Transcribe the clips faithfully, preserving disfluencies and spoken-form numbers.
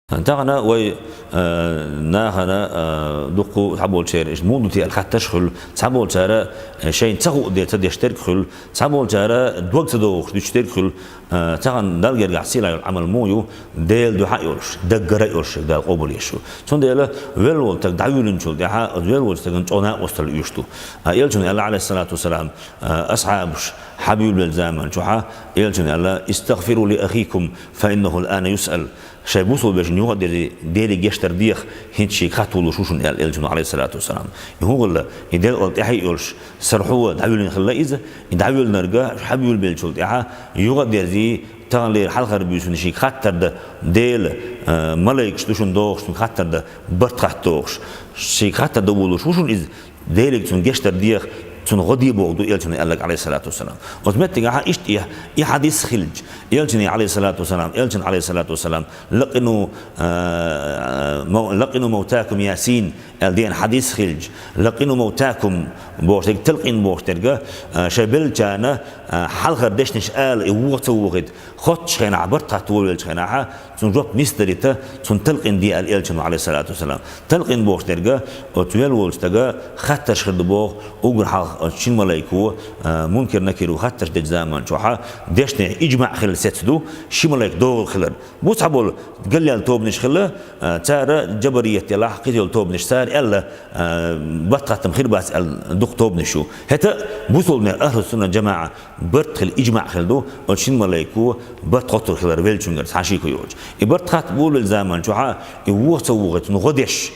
Тахан вай, э, нахана, э, дукха цхьаболчара иштта муха ду те аьлла хаттарш хуьлу, цхьаболчара, э, шайна ца хууш дерг ца деш дерг хуьлу, цхьаболчара дог ца дохуш дуьтуш дерг хуьлу, э, тахан Далла гергахь сийлахь йолу Ӏамал муха ю, Делан дуьхьа а йолуш, даггара а йолуш, Дала къобалъеш ю. Цундела велла волу стаг дӀавуьйлинчул тӀаьхьа оцу велла волчу стагана чӀогӀа накъосталла оьшуш ду. А Элчано аьлла, Ӏалайхиссалату вассалам, э, асхьабаш хьабуьйлабеллачу заман чохьа, Элчано аьлла: «Истагъфиру ли ахикум, фа иннаху ал-ана юсъал». Шайн бусалба вешина юха а дерзий, Деле гечдар деха, хӀинца шега хатта волуш ву шуна, аьлла Элчано, Ӏалайхиссалату вассалам. И хӀун хилла, и делкъал тӀаьхьа а йолуш, сарахьо дӀавуьйлина хилла иза, и дӀавуьйлинарг хьабуьйлабеллачул тӀаьхьа, юха а дерзий, таханлера хьалхара буьйсанна шега хаттар дан, Дела, э, малайкаш ду шуна догӀуш, шуна хаттар дан, барт хатта догӀуш, шега хаттар дан волуш ву шуна иза, Деле цунна гечдар деха, цунна гӀо де бохург ду Элчано аьлларг, Ӏалайхиссалату вассалам. Оцу меттигехь иштта и, и хьадис хилча, Элчане, Ӏалайхиссалату вассалам, Элчано, Ӏалайхиссалату вассалам, «Лакъину, э, мав-, лакъину мавтакум Ясин», аьлла деана хьадис хилча, «Лакъину мавтакум» бохуш дерг, талкъин бохуш дерг, э, шайн беллачарна, э, хьалхара дешнаш ала, и вуха ца вухийта, хоттучу хенахь, барт хатта волавеллачу хенахь, цунна жоп нисдарийта, цунна талкъин де аьлла Элчано, Ӏалайхиссалату вассалам. Талкъин бохуш дерг, оцу велла волчу стага хаттарш хир ду боху, уггар хьалха оцу шина малайко, э, Мункар-Накир ву хаттарш дечу заман чохьа, дешнех иджмаъ хилла сецца ду, ши малайк догӀург хилар. Бу цхьаболу галъяьлла тобанаш хилла, э, цара, джабарият делахь, кхидолу тобанаш, цара аьлла, э, барт хаттам хир бац аьлла дукха тобанаш ю. ХӀета бусалбанийн ахьлу сунна джамаӀа барт хила иджмаъ хилла ду, оцу шина малайко барт хоттур хилар веллачуьнгара цхьа шеко йоцуш. И барт хатта волавеллачу заман чохьа, и вуха ца вухийта, цунна гӀо деш,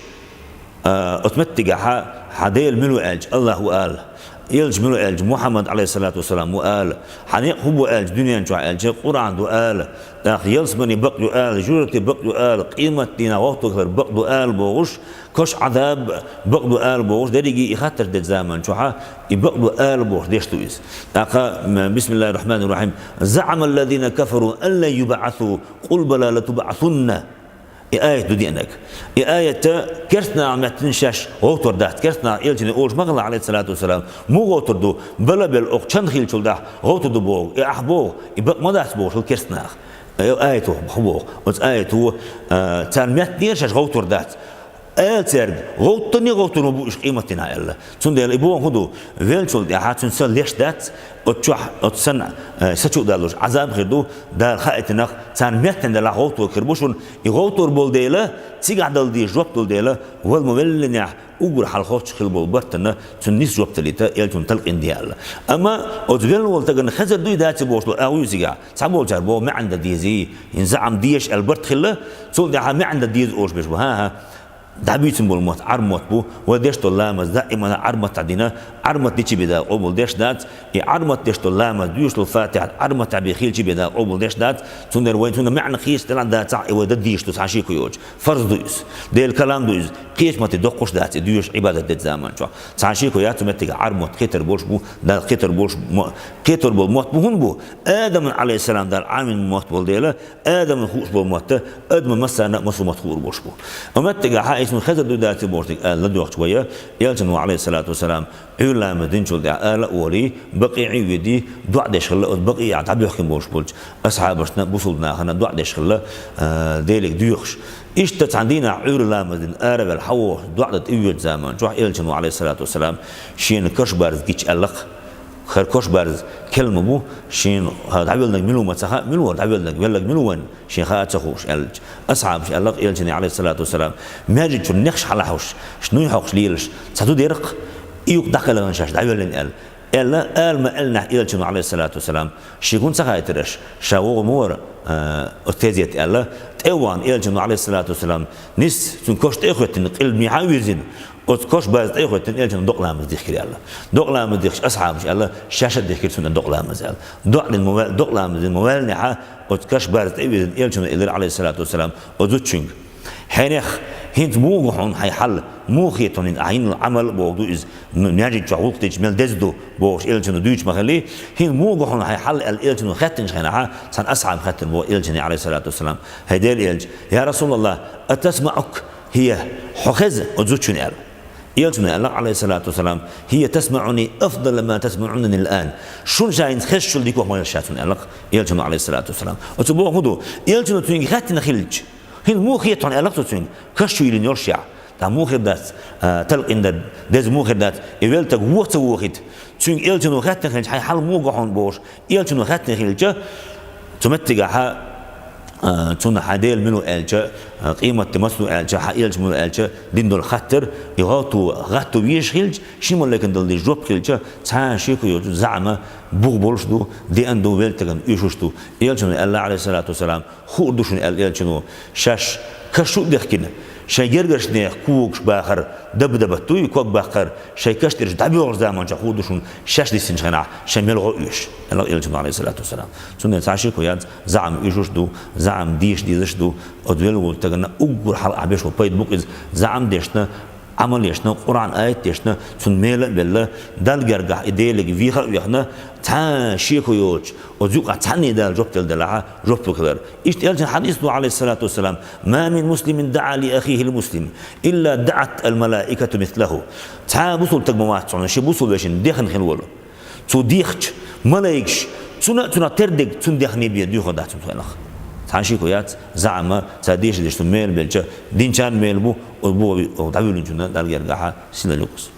а, оцу меттигехь хьан Дела мила ву аьлча, АллахӀ ву ала. Элча мила ву аьлча, Мухьаммад, Ӏалайхиссалату вассалам, ву ала. Хьан некъ хӀун бу аьлча, дуьнен чохь аьлча, Къуръан ду ала. ТӀаккха ялсаманин бакъ ю ала, жожагӀатин бакъ ю ала, къематдийнахь гӀовтталгӀар бакъ ду ала бохуш, кошан Ӏазаб бакъ ду ала бохуш, дерриге и хаттарш дечу заман чохьа, и бакъ ду ала бохуш деш ду иза. ТӀаккха, м, бисмиллахӀир-рахьманир-рахьим. «ЗаӀамал-лазина кафару ан лан юбӀасу, къул бала латубӀасунна». И аят ду деанарг. И аят керстанаха меттина шаьш гӀовттор дац. Керстанаха Элчане олуш ма хилла, Ӏалайхиссалату вассалам, муха гӀовттор ду, бала-бала оха чан хилчул тӀаьхьа гӀовттор ду боху. И ахь боху, и бакъ ма дац бохуш хилла керстанаха. Э, аят ву, хӀун боху? Оцу аят ву, э, царна меттанера шаьш гӀовттор дац. Ала цаьрга, гӀовттарний гӀовттар ма бу уьш къематдийнахь аьлла. Цундела и боху хӀун ду? Веллачул тӀаьхьа цуьнан са леш дац, оцу чохь, оцу санна, э, са чу а даллуш, Ӏазаб хир ду, Дала хаийтинарг, царна меттана делахь гӀовттор хир бу шуна. И гӀовттор болу дела, цигахь дала дезаш жоп долу дела, вала ма веллинехь, уггар хьалха хоттуш хила болу бартана, цунна нийса жоп далийта, Элчано талкъин де аьлла. Амма оцу велла волу стагана хезар дуй, дац бохуш долу агӀо ю цигахь. Цхьаболчара боху маьӀна дан дезий, хӀинца заӀам дезаш аьлла барт хилла, цул тӀаьхьа маьӀна дан деза олуш берш бу. ХӀан-хӀа, дӀабуьйцина болу мотт Ӏарбойн мотт бу, вай деш долу ламаз даимана Ӏарбойн мотт дина, Ӏарбойн мотт дичи бен Дала къобал деш дац, и Ӏарбойн мотт деш долу ламаз, доьшуш долу фатихьат Ӏарбойн мотт бен хилчи бен Дала къобал деш дац, цундела вай цунна маьӀна кхеташ делахь дацахь, и вай дан дезаш ду цхьа шеко йоцуш. Фарз ду иза. Делан калам ду иза. Кхечу матте доккхуш дац и доьшуш Ӏибадат дечу заман чохь. Цхьа шеко яц цу меттигехь Ӏарбойн мотт кхетар болуш бу, Дала кхетар болуш мо-, кхетар болу мотт бу хӀунда бу? Адаман, Ӏалайхиссалам, Дала Ӏамийна мотт болу дела, Адаман хууш болу мотт, адаман массарна а массо мотт хуур болуш бу. Амма меттигехь хьан и цунна хезар дуй, дац бохуш дерг ала ладоьгӀча вай, Элчано, Ӏалайхиссалату вассалам, Ӏуьйра ламаз динчул тӀаьхьа ала а волий, Бакъиъе а ведий, доӀа деш хилла, оцу Бакъиъехь дӀабоьхкина болуш болчу асхьабашна, бусалба нахана доӀа деш хилла, а, Деле доьхуш. Иштта цхьана дийнахь Ӏуьйра ламаз дина араваьлла хьан вохуш доӀа дан тӀевоьдучу заман чохь Элчано, Ӏалайхиссалату вассалам, шена кошбарз гича аьлла-кх. ХӀара кошбарз кхин ма бу, шена хӀара дӀавелларг мила ву ма ца хаьа, мила вара дӀавелларг, велларг мила ву вайна, шена хаа ца хууш аьлча. Асхьабаша аьлла-кх Элчане, Ӏалайхиссалату вассалам, маьждиг чуьра нехаш хьалахьуш, шайна нуй хьокхуш лелаш, ца ду дера-кх, и юкъ дӀакхелхина шаьш дӀавеллина аьлла. Аьлла, ала ма аьллинехь Элчано, Ӏалайхиссалату вассалам, шега хӀунда ца хаийтира аша, ша вогӀур ма вара, а, оцу тезета аьлла, тӀе а вахана Элчано, Ӏалайхиссалату вассалам, нийсса цуьнан кош тӀе а хӀоьттина, къилба мехьа а вирзина, оцу кошбарз тӀе а хӀоьттина Элчано докъа ламаз дихкира аьлла. Докъа ламаз дихкича асхьабаша аьлла, шаьш а дихкира цунна докъа ламаз аьлла. ДоӀа дина ма ваьл-, докъа ламаз дина ма ваьллинехь, оцу кошбарз тӀе а вирзина Элчано элира, Ӏалайхиссалату вассалам, оцу зудчуьнга. Хьенех, хӀинца муха хьуна хьайн хьал, муха хета хьуна хьан йина Ӏамал а боху ду иза, м-, маьждиг чохь гӀуллакх дича мел деза ду, бохуш Элчано дуьйцуш ма хиллий, хӀинца муха хьуна хьайн хьал аьлла Элчано хаьттинчу хенахь, цхьана асхьаба хаьттина боху Элчане, Ӏалайхиссалату вассалам, хӀай Делан Элча, я РасулаллахӀ, атасмаӀука хӀия, хьо хеза оцу зудчунна аьлла. Элчано аьлла, Ӏалайхиссалату вассалам, хӀия тасмаӀуни афдала ма тасмаӀунани ал-ан. Шуна ша хӀинца хезачул дикох ма хеза ша цунна аьлла-кх Элчано, Ӏалайхиссалату вассалам. Оцу боху хӀун ду? Элчано цуьнга хаьттина хилча, ХӀинца муха хета хьуна, аьлла цо цуьнга, каш чу йиллина йолушехь. ТӀаккха муха хир дац, а, талкъин дан деза муха хир дац, и велларг вуха ца вохийта. Цуьнга элчано хаьттина хилча, хьайн хьал муха го хьуна бохуш, элчано хаьттина хилча, цу меттигехь, а, цунна хьан Дела мила ву аьлча, а, къематди маца ду аьлча, хьан элча мила ву аьлча, дина долу хаттар, и гӀатто, гӀатто везаш хилча, ши маликана дала деза жоп хилча, цхьа а шеко йоцуш, заӀама бух болуш ду, деана ду, веллачу стагана оьшуш ду. Элчано аьлла, Ӏалайхиссалату вассалам, хуур ду шуна, аьлла элчано, шаьш каш чу а дехкина, шайн гергарчу нехан когаш бахар даб-дабат дуй, ког баккхар, шайн каш тӀера дӀабоьлхучу заманчохь хуур ду шуна, шаьш диссинчу хенахь шайн мел гӀо оьшу, аьлла элчано, Ӏалайхиссалату вассалам. Цундела цхьа шеко яц, заӀам оьшуш ду, заӀам деша дезаш ду, оцу велла волчу стагана уггар хьалха беш болу пайда бу-кх иза, заӀам дешна, Ӏамал ешна, Къуръан аят дешна, цунна мела а белла, Далла гергахь и Деле веха а вехна, цхьа а шеко йоцуш, оцу юкъахь цхьанне Дала жоп делла делахь, жоп лур хилар. Иштта элчан хьадис ду, Ӏалайхиссалату вассалам: «Ма мин муслимин даӀа ли ахихил муслим, илла даӀат ал малаикату мислаху». Цхьа а бусулба стаг ма вац хьуна, шен бусулба вешина дехна хилла волу. Цо дехча, малайкаш цунна а, цунах тера дерг цунна дехне бен дуьйхур дац цунна хенахь. Цхьа а шеко яц, заӀама, цара деша дезаш цунна мела белча, динчарна мела бу, оцу боху дӀавуьллинчунна Далла гергахь синал юкъас.